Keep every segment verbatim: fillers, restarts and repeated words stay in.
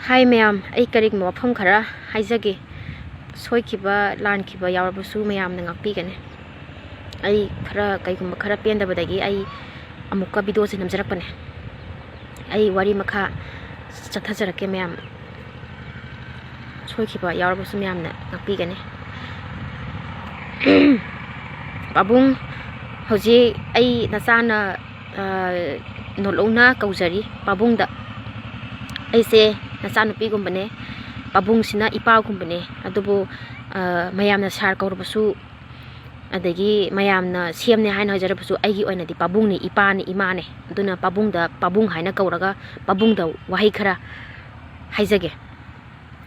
ꯍꯥꯏ ꯃꯌꯥꯝ, ꯑꯩ ꯀꯔꯤꯒꯨꯝꯕ ꯋꯥꯐꯝ ꯈꯔ ꯍꯥꯏꯖꯒꯦ꯫ ꯁꯣꯏꯈꯤꯕ, ꯂꯥꯟꯈꯤꯕ ꯌꯥꯎꯔꯕꯁꯨ ꯃꯌꯥꯝꯅ ꯉꯥꯛꯄꯤꯒꯅꯤ꯫ ꯑꯩ ꯈꯔ, ꯀꯩꯒꯨꯝꯕ ꯈꯔ ꯄꯦꯟꯗꯕꯗꯒꯤ ꯑꯩ ꯑꯃꯨꯛꯀ videoꯁꯦ ꯅꯝꯖꯔꯛꯄꯅꯦ꯫ ꯑꯩ ꯋꯥꯔꯤ ꯃꯈꯥ ꯆꯠꯊꯖꯔꯛꯀꯦ ꯃꯌꯥꯝ꯫ ꯁꯣꯏꯈꯤꯕ ꯌꯥꯎꯔꯕꯁꯨ ꯃꯌꯥꯝꯅ ꯉꯥꯛꯄꯤꯒꯅꯤ꯫ ꯄꯥꯕꯨꯡ, ꯍꯧꯖꯤꯛ ꯑꯩ ꯅꯆꯥꯅ, ꯑ, ꯅꯣꯠꯂꯧꯅ ꯀꯧꯖꯔꯤ ꯄꯥꯕꯨꯡꯗ꯫ ꯑꯩꯁꯦ ꯅꯆꯥꯅꯨꯄꯤꯒꯨꯝꯕꯅꯦ, ꯄꯥꯕꯨꯡꯁꯤꯅ ꯏꯄꯥꯒꯨꯝꯕꯅꯦ꯫ ꯑꯗꯨꯕꯨ, ꯑ, ꯃꯌꯥꯝꯅ sir ꯀꯧꯔꯕꯁꯨ, ꯑꯗꯒꯤ ꯃꯌꯥꯝꯅ ꯁꯦꯝꯅꯦ ꯍꯥꯏꯅ ꯍꯥꯏꯖꯔꯕꯁꯨ, ꯑꯩꯒꯤ ꯑꯣꯏꯅꯗꯤ ꯄꯥꯕꯨꯡꯅꯤ, ꯏꯄꯥꯅꯤ, ꯏꯃꯥꯅꯦ꯫ ꯑꯗꯨꯅ ꯄꯥꯕꯨꯡꯗ ꯄꯥꯕꯨꯡ ꯍꯥꯏꯅ ꯀꯧꯔꯒ ꯄꯥꯕꯨꯡꯗ ꯋꯥꯍꯩ ꯈꯔ ꯍꯥꯏꯖꯒꯦ꯫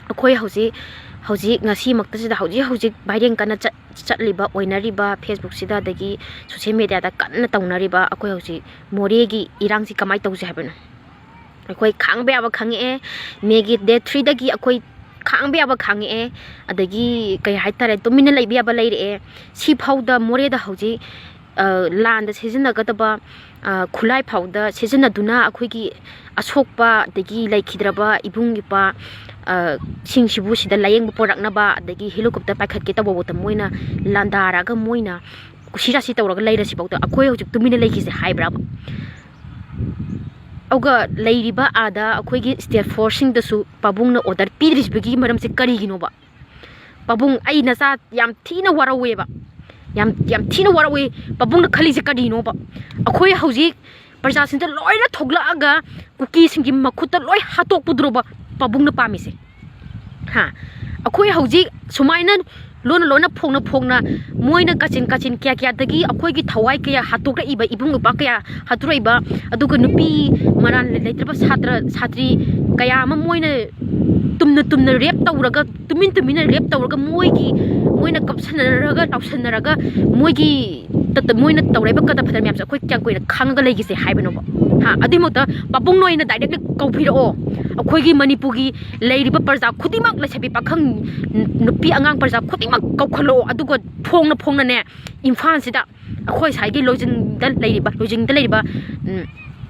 ꯑꯩꯈꯣꯏ ꯍꯧꯖꯤꯛ, ꯍꯧꯖꯤꯛ ꯉꯁꯤꯃꯛꯇꯁꯤꯗ ꯍꯧꯖꯤꯛ ꯍꯧꯖꯤꯛ viral ꯀꯟꯅ ꯆꯠ-, ꯆꯠꯂꯤꯕ, ꯑꯣꯏꯅꯔꯤꯕ Facebookꯁꯤꯗ, ꯑꯗꯒꯤ social mediaꯗ ꯀꯟꯅ ꯇꯧꯅꯔꯤꯕ ꯑꯩꯈꯣꯏ ꯍꯧꯖꯤꯛ ꯃꯣꯔꯦꯒꯤ ꯏꯔꯥꯡꯁꯤ ꯀꯃꯥꯏꯅ ꯇꯧꯁꯦ ꯍꯥꯏꯕꯅꯣ? ꯑꯩꯈꯣꯏ ꯈꯥꯡꯕ ꯌꯥꯕ ꯈꯥꯡꯉꯛꯑꯦ꯫ Mayꯒꯤ date threeꯗꯒꯤ ꯑꯩꯈꯣꯏ ꯈꯥꯡꯕ ꯌꯥꯕ ꯈꯥꯡꯉꯛꯑꯦ꯫ ꯑꯗꯒꯤ ꯀꯩ ꯍꯥꯏꯇꯥꯔꯦ, ꯇꯨꯃꯤꯟꯅ ꯂꯩꯕ ꯌꯥꯕ ꯂꯩꯔꯛꯑꯦ꯫ ꯁꯤꯐꯥꯎꯗ ꯃꯣꯔꯦꯗ ꯍꯧꯖꯤꯛ, ꯑ, ꯂꯥꯟꯗ ꯁꯤꯖꯤꯟꯅꯒꯗꯕ, ꯑ, ꯈꯨꯠꯂꯥꯏ ꯐꯥꯎꯗ ꯁꯤꯖꯤꯟꯅꯗꯨꯅ ꯑꯩꯈꯣꯏꯒꯤ ꯑꯁꯣꯛꯄ ꯑꯗꯒꯤ ꯂꯩꯈꯤꯗ꯭ꯔꯕ ꯏꯕꯨꯡ ꯏꯄ꯭ꯋꯥ, ꯑ, ꯁꯤꯡꯁꯤꯕꯨ ꯁꯤꯗ ꯂꯥꯌꯦꯡꯕ ꯄꯨꯔꯛꯅꯕ, ꯑꯗꯒꯤ helicopter ꯄꯥꯏꯈꯠꯀꯦ ꯇꯧꯕꯐꯥꯎꯗ ꯃꯣꯏꯅ ꯂꯥꯟꯗꯥꯔꯒ ꯃꯣꯏꯅ ꯀꯨꯁꯤ ꯔꯥꯁꯤ ꯇꯧꯔꯒ ꯂꯩꯔꯁꯤꯐꯥꯎꯗ ꯑꯩꯈꯣꯏ ꯍꯧꯖꯤꯛ ꯇꯨꯃꯤꯟꯅ ꯂꯩꯈꯤꯁꯦ ꯍꯥꯏꯕ꯭ꯔꯕ? ꯑꯗꯨꯒ ꯂꯩꯔꯤꯕ ꯑꯥꯗ ꯑꯩꯈꯣꯏꯒꯤ state forceꯁꯤꯡꯗꯁꯨ ꯄꯥꯕꯨꯡꯅ order ꯄꯤꯗ꯭ꯔꯤꯕꯒꯤ ꯃꯔꯝꯁꯦ ꯀꯔꯤꯒꯤꯅꯣꯕ? ꯄꯥꯕꯨꯡ, ꯑꯩ ꯅꯆꯥ ꯌꯥꯝ ꯊꯤꯅ ꯋꯥꯔꯧꯋꯦꯕ, ꯌꯥꯝ, ꯌꯥꯝ ꯊꯤꯅ ꯋꯥꯔꯧꯋꯦ꯫ ꯄꯥꯕꯨꯡꯅ ꯈꯜꯂꯤꯁꯦ ꯀꯔꯤꯅꯣꯕ? ꯑꯩꯈꯣꯏ ꯍꯧꯖꯤꯛ ꯄ꯭ꯔꯖꯥꯁꯤꯡꯗ ꯂꯣꯏꯅ ꯊꯣꯛꯂꯛꯑꯒ ꯀꯨꯀꯤꯁꯤꯡꯒꯤ ꯃꯈꯨꯠꯇ ꯂꯣꯏ ꯍꯥꯠꯇꯣꯛꯄꯗꯨꯔꯣꯕ ꯄꯥꯕꯨꯡꯅ ꯄꯥꯝꯃꯤꯁꯦ? ꯍꯥ? ꯑꯩꯈꯣꯏ ꯍꯧꯖꯤꯛ ꯁꯨꯃꯥꯏꯅ ꯂꯣꯟꯅ ꯂꯣꯟꯅ, ꯐꯣꯡꯅ ꯐꯣꯡꯅ, ꯃꯣꯏꯅ ꯀꯥꯆꯤꯟ ꯀꯥꯆꯤꯟ ꯀꯌꯥ ꯀꯌꯥꯗꯒꯤ ꯑꯩꯈꯣꯏꯒꯤ ꯊꯋꯥꯏ ꯀꯌꯥ ꯍꯥꯠꯇꯣꯛꯂꯛꯏꯕ, ꯏꯕꯨꯡ ꯏꯄ꯭ꯋꯥ ꯀꯌꯥ ꯍꯥꯠꯇꯣꯔꯛꯏꯕ, ꯑꯗꯨꯒ ꯅꯨꯄꯤ ꯃꯔꯥꯜ ꯂꯩꯇ꯭ꯔꯕ ꯁꯥꯇ꯭ꯔ ꯁꯥꯇ꯭ꯔꯤ ꯀꯌꯥ ꯑꯃ ꯃꯣꯏꯅ ꯇꯨꯝꯅ ꯇꯨꯝꯅ rape ꯇꯧꯔꯒ, ꯇꯨꯃꯤꯟ ꯇꯨꯃꯤꯟꯅ rape ꯇꯧꯔꯒ, ꯃꯣꯏꯒꯤ, ꯃꯣꯏꯅ ꯀꯞꯁꯟꯅꯔꯒ ꯂꯥꯎꯁꯟꯅꯔꯒ, ꯃꯣꯏꯒꯤ ꯇ-, ꯇ-, ꯃꯣꯏꯅ ꯇꯧꯔꯛꯏꯕ ꯀꯗꯔ ꯐꯗꯔ ꯃꯌꯥꯝꯁꯦ ꯑꯩꯈꯣꯏ ꯀꯌꯥꯝ ꯀꯨꯏꯅ ꯈꯥꯡꯉꯒ ꯂꯩꯈꯤꯁꯦ ꯍꯥꯏꯕꯅꯣꯕ? ꯍꯥ? ꯑꯗꯨꯏꯃꯛꯇ ꯄꯥꯕꯨꯡ ꯅꯣꯏꯅ directly ꯀꯧꯕꯤꯔꯛꯑꯣ꯫ ꯑꯩꯈꯣꯏꯒꯤ ꯃꯅꯤꯄꯨꯔꯒꯤ ꯂꯩꯔꯤꯕ ꯄ꯭ꯔꯖꯥ ꯈꯨꯗꯤꯡꯃꯛ, ꯂꯩꯁꯥꯕꯤ ꯄꯥꯈꯪ, ꯅꯨꯄꯤ ꯑꯉꯥꯡ ꯄ꯭ꯔꯖꯥ ꯈꯨꯗꯤꯡꯃꯛ ꯀꯧꯈꯠꯂꯛꯑꯣ꯫ ꯑꯗꯨꯒ ꯐꯣꯡꯅ ꯐꯣꯡꯅꯅꯦ, ꯏꯝꯐꯥꯜꯁꯤꯗ ꯑꯩꯈꯣꯏ ꯁ꯭ꯋꯥꯏꯒꯤ ꯂꯣꯏꯖꯤꯡꯗ ꯂꯩꯔꯤꯕ, ꯂꯣꯏꯖꯤꯡꯗ ꯂꯩꯔꯤꯕ, ꯎꯝ,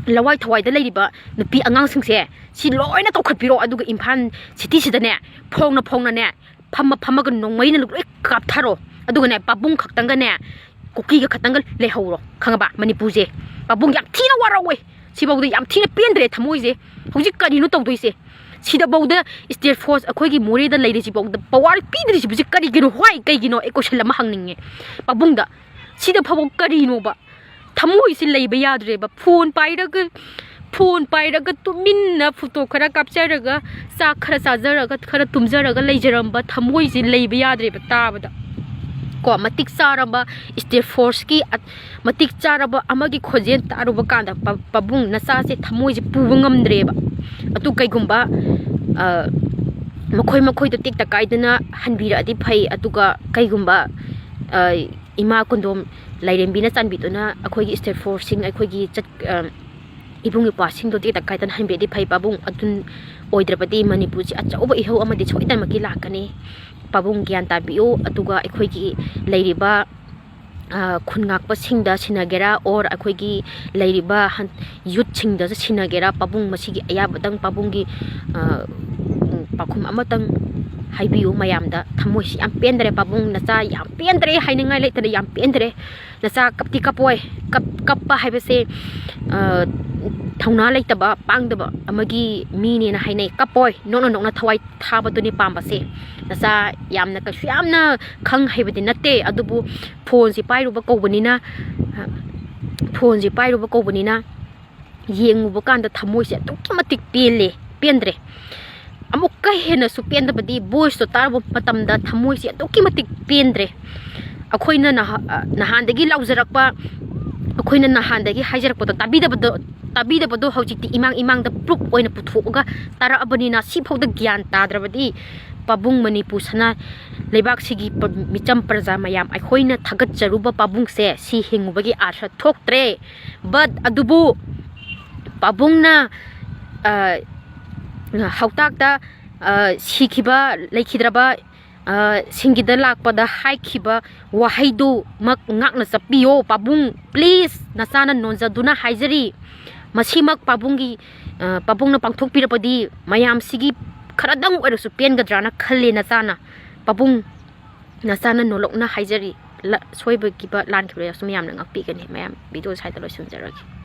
ꯂꯋꯥꯏ ꯊꯋꯥꯏꯗ ꯂꯩꯔꯤꯕ ꯅꯨꯄꯤ ꯑꯉꯥꯡꯁꯤꯡꯁꯦ ꯁꯤ ꯂꯣꯏꯅ ꯀꯧꯈꯠꯄꯤꯔꯣ꯫ ꯑꯗꯨꯒ ꯏꯝꯐꯥꯜ ꯁꯤꯇꯤꯁꯤꯗꯅꯦ ꯐꯣꯡꯅ ꯐꯣꯡꯅꯅꯦ ꯐꯝꯃ ꯐꯝꯃꯒ ꯅꯣꯡꯃꯩꯅ ꯂꯣꯏ ꯀꯥꯞꯊꯔꯣ꯫ ꯑꯗꯨꯒꯅꯦ ꯄꯥꯕꯨꯡ ꯈꯛꯇꯪꯒꯅꯦ ꯀꯨꯀꯤꯒ ꯈꯛꯇꯪꯒ ꯂꯩꯍꯧꯔꯣ, ꯈꯪꯉꯕ? ꯃꯅꯤꯄꯨꯔꯁꯦ ꯄꯥꯕꯨꯡ ꯌꯥꯝ ꯊꯤꯅ ꯋꯥꯔꯧꯋꯦ꯫ ꯁꯤꯐꯥꯎꯗ ꯌꯥꯝ ꯊꯤꯅ ꯄꯦꯟꯗ꯭ꯔꯦ ꯊꯃꯣꯏꯁꯦ꯫ ꯍꯧꯖꯤꯛ ꯀꯔꯤꯅꯣ ꯇꯧꯗꯣꯏꯁꯦ? ꯁꯤꯗꯐꯥꯎꯗ state force ꯑꯩꯈꯣꯏꯒꯤ ꯃꯣꯔꯦꯗ ꯂꯩꯔꯤꯁꯤꯐꯥꯎꯗ power ꯄꯤꯗ꯭ꯔꯤꯁꯤꯕꯨ ꯀꯔꯤꯒꯤꯅꯣ? Why? ꯀꯩꯒꯤꯅꯣ? ꯑꯩ question ꯑꯃ ꯍꯪꯅꯤꯡꯉꯦ ꯄꯥꯕꯨꯡꯗ꯫ ꯁꯤꯗ ꯐꯥꯎꯕ ꯀꯔꯤꯅꯣꯕ? ꯊꯃꯣꯏꯁꯤ ꯂꯩꯕ ꯌꯥꯗ꯭ꯔꯦꯕ꯫ ꯐꯣꯟ ꯄꯥꯏꯔꯒ, ꯐꯣꯟ ꯄꯥꯏꯔꯒ ꯇꯨꯃꯤꯟꯅ ꯐꯣꯇꯣ ꯈꯔ ꯀꯥꯞꯆꯔꯒ, ꯆꯥꯛ ꯈꯔ ꯆꯥꯖꯔꯒ, ꯈꯔ ꯇꯨꯝꯖꯔꯒ ꯂꯩꯖꯔꯝꯕ ꯊꯃꯣꯏꯁꯤ ꯂꯩꯕ ꯌꯥꯗ꯭ꯔꯦꯕ ꯇꯥꯕꯗ꯫ ꯀꯣ, ꯃꯇꯤꯛ ꯆꯥꯔꯕ state force ꯀꯤ ꯑ-, ꯃꯇꯤꯛ ꯆꯥꯔꯕ ꯑꯃꯒꯤ ꯈꯣꯟꯖꯦꯜ ꯇꯥꯔꯨꯕ ꯀꯥꯟꯗ ꯄ-, ꯄꯥꯕꯨꯡ ꯅꯆꯥꯁꯦ ꯊꯃꯣꯏꯁꯦ ꯄꯨꯕ ꯉꯝꯗ꯭ꯔꯦꯕ꯫ ꯑꯗꯨ ꯀꯩꯒꯨꯝꯕ, ꯑ, ꯃꯈꯣꯏ ꯃꯈꯣꯏꯗꯣ ꯇꯦꯛꯇ ꯀꯥꯏꯗꯅ ꯍꯟꯕꯤꯔꯛꯑꯗꯤ ꯐꯩ꯫ ꯑꯗꯨꯒ ꯀꯩꯒꯨꯝꯕ, ꯑ, ꯏꯃꯥ ꯀꯣꯟꯗꯣꯝ ꯂꯥꯏꯔꯦꯝꯕꯤꯅ ꯆꯥꯟꯕꯤꯗꯨꯅ ꯑꯩꯈꯣꯏꯒꯤ state force ꯁꯤꯡ, ꯑꯩꯈꯣꯏꯒꯤ ꯆꯠ-, ꯑ, ꯏꯕꯨꯡ ꯏꯄ꯭ꯋꯥꯁꯤꯡꯗꯣ ꯇꯦꯛꯇ ꯀꯥꯏꯗꯅ ꯍꯟꯕꯤꯔꯗꯤ ꯐꯩ ꯄꯥꯕꯨꯡ꯫ ꯑꯗꯨ ꯑꯣꯏꯗ꯭ꯔꯕꯗꯤ ꯃꯅꯤꯄꯨꯔꯁꯤ ꯑꯆꯧꯕ ꯏꯍꯧ ꯑꯃꯗꯤ ꯁꯣꯏꯗꯅꯃꯛꯀꯤ ꯂꯥꯛꯀꯅꯤ꯫ ꯄꯥꯕꯨꯡ ꯒ꯭ꯌꯥꯟ ꯇꯥꯕꯤꯌꯨ꯫ ꯑꯗꯨꯒ ꯑꯩꯈꯣꯏꯒꯤ ꯂꯩꯔꯤꯕ, ꯑ, ꯈꯨꯟ ꯉꯥꯛꯄꯁꯤꯡꯗ ꯁꯤꯟꯅꯒꯦꯔꯥ, or ꯑꯩꯈꯣꯏꯒꯤ ꯂꯩꯔꯤꯕ ꯍꯟ-, youth ꯁꯤꯡꯗꯁꯨ ꯁꯤꯟꯅꯒꯦꯔꯥ, ꯄꯥꯕꯨꯡ ꯃꯁꯤꯒꯤ ꯑꯌꯥꯕꯗꯪ ꯄꯥꯕꯨꯡꯒꯤ, ꯑ, ꯎꯝ, ꯄꯥꯎꯈꯨꯝ ꯑꯃꯇꯪ ꯍꯥꯏꯕꯤꯌꯨ ꯃꯌꯥꯝꯗ꯫ ꯊꯃꯣꯏꯁꯤ ꯌꯥꯝ ꯄꯦꯟꯗ꯭ꯔꯦ ꯄꯥꯕꯨꯡ, ꯅꯆꯥ ꯌꯥꯝ ꯄꯦꯟꯗ꯭ꯔꯦ, ꯍꯥꯏꯅꯤꯡꯉꯥꯏ ꯂꯩꯇꯅ ꯌꯥꯝ ꯄꯦꯟꯗ꯭ꯔꯦ꯫ ꯅꯆꯥ ꯀꯞꯇꯤ ꯀꯞꯄꯣꯏ꯫ ꯀꯞ-, ꯀꯞꯄ ꯍꯥꯏꯕꯁꯦ, ꯑ, ꯊꯧꯅꯥ ꯂꯩꯇꯕ, ꯄꯥꯡꯗꯕ ꯑꯃꯒꯤ ꯃꯤꯅꯦꯅ ꯍꯥꯏꯅꯩ꯫ ꯀꯞꯄꯣꯏ, ꯅꯣꯛꯅ ꯅꯣꯛꯅ ꯊꯋꯥꯏ ꯊꯥꯕꯗꯨꯅꯦ ꯄꯥꯝꯕꯁꯦ꯫ ꯅꯆꯥ ꯌꯥꯝꯅ, ꯀꯩꯁꯨ ꯌꯥꯝꯅ ꯈꯪ ꯍꯩꯕꯗꯤ ꯅꯠꯇꯦ, ꯑꯗꯨꯕꯨ ꯐꯣꯟꯁꯤ ꯄꯥꯏꯔꯨꯕ ꯀꯧꯕꯅꯤꯅ, ꯑ, ꯐꯣꯟꯁꯤ ꯄꯥꯏꯔꯨꯕ ꯀꯧꯕꯅꯤꯅ ꯌꯦꯡꯉꯨꯕ ꯀꯥꯟꯗ ꯊꯃꯣꯏꯁꯦ ꯑꯗꯨꯛꯀꯤ ꯃꯇꯤꯛ ꯄꯦꯜꯂꯦ, ꯄꯦꯟꯗ꯭ꯔꯦ꯫ ꯑꯃꯨꯛꯀ ꯍꯦꯟꯅꯁꯨ ꯄꯦꯟꯗꯕꯗꯤ voice ꯇꯣ ꯇꯥꯔꯨꯕ ꯃꯇꯝꯗ ꯊꯃꯣꯏꯁꯦ ꯑꯗꯨꯛꯀꯤ ꯃꯇꯤꯛ ꯄꯦꯟꯗ꯭ꯔꯦ꯫ ꯑꯩꯈꯣꯏꯅ ꯅꯍꯥ-, ꯑ, ꯅꯍꯥꯟꯗꯒꯤ ꯂꯥꯎꯖꯔꯛꯄ, ꯑꯩꯈꯣꯏꯅ ꯅꯍꯥꯟꯗꯒꯤ ꯍꯥꯏꯖꯔꯛꯄꯗꯣ ꯇꯥꯕꯤꯗꯕꯗꯣ, ꯇꯥꯕꯤꯗꯕꯗꯣ ꯍꯧꯖꯤꯛꯇꯤ ꯏꯃꯥꯡ ꯏꯃꯥꯡꯗ proof ꯑꯣꯏꯅ ꯄꯨꯊꯣꯛꯑꯒ ꯇꯥꯔꯛꯑꯕꯅꯤꯅ, ꯁꯤꯐꯥꯎꯗ ꯒ꯭ꯌꯥꯟ ꯇꯥꯗ꯭ꯔꯕꯗꯤ ꯄꯥꯕꯨꯡ ꯃꯅꯤꯄꯨꯔ ꯁꯅꯥ ꯂꯩꯕꯥꯛꯁꯤꯒꯤ ꯄ-, ꯃꯤꯆꯝ ꯄ꯭ꯔꯖꯥ ꯃꯌꯥꯝ ꯑꯩꯈꯣꯏꯅ ꯊꯥꯒꯠꯆꯔꯨꯕ ꯄꯥꯕꯨꯡꯁꯦ ꯁꯤ ꯍꯤꯡꯉꯨꯕꯒꯤ ꯑꯥꯔꯊ ꯊꯣꯛꯇ꯭ꯔꯦ꯫ But ꯑꯗꯨꯕꯨ ꯄꯥꯕꯨꯡꯅ, ꯑ, ꯍꯧꯇꯥꯛꯇ, ꯑ, ꯁꯤꯈꯤꯕ, ꯂꯩꯈꯤꯗ꯭ꯔꯕ, ꯑ, ꯁꯤꯡꯒꯤꯗ ꯂꯥꯛꯄꯗ ꯍꯥꯏꯈꯤꯕ ꯋꯥꯍꯩꯗꯨꯃꯛ ꯉꯥꯛꯅ ꯆꯠꯄꯤꯌꯣ ꯄꯥꯕꯨꯡ, please꯫ ꯅꯆꯥꯅ ꯅꯣꯟꯖꯗꯨꯅ ꯍꯥꯏꯖꯔꯤ꯫ ꯃꯁꯤꯃꯛ ꯄꯥꯕꯨꯡꯒꯤ, ꯑ, ꯄꯥꯕꯨꯡꯅ ꯄꯥꯡꯊꯣꯛꯄꯤꯔꯕꯗꯤ ꯃꯌꯥꯝꯁꯤꯒꯤ ꯈꯔꯗꯪ ꯑꯣꯏꯔꯁꯨ ꯄꯦꯟꯒꯗ꯭ꯔꯥꯅ ꯈꯜꯂꯦ ꯅꯆꯥꯅ꯫ ꯄꯥꯕꯨꯡ, ꯅꯆꯥꯅ ꯅꯣꯂꯣꯛꯅ ꯍꯥꯏꯖꯔꯤ꯫ ꯂ-, ꯁꯣꯏꯕꯒꯤꯕ ꯂꯥꯟꯈꯤꯕ ꯂꯩꯔꯁꯨ ꯃꯌꯥꯝꯅ ꯉꯥꯛꯄꯤꯒꯅꯤ꯫ ꯃꯌꯥꯝ, video ꯁ꯭ꯋꯥꯏꯗ ꯂꯣꯏꯁꯤꯟꯖꯔꯒꯦ꯫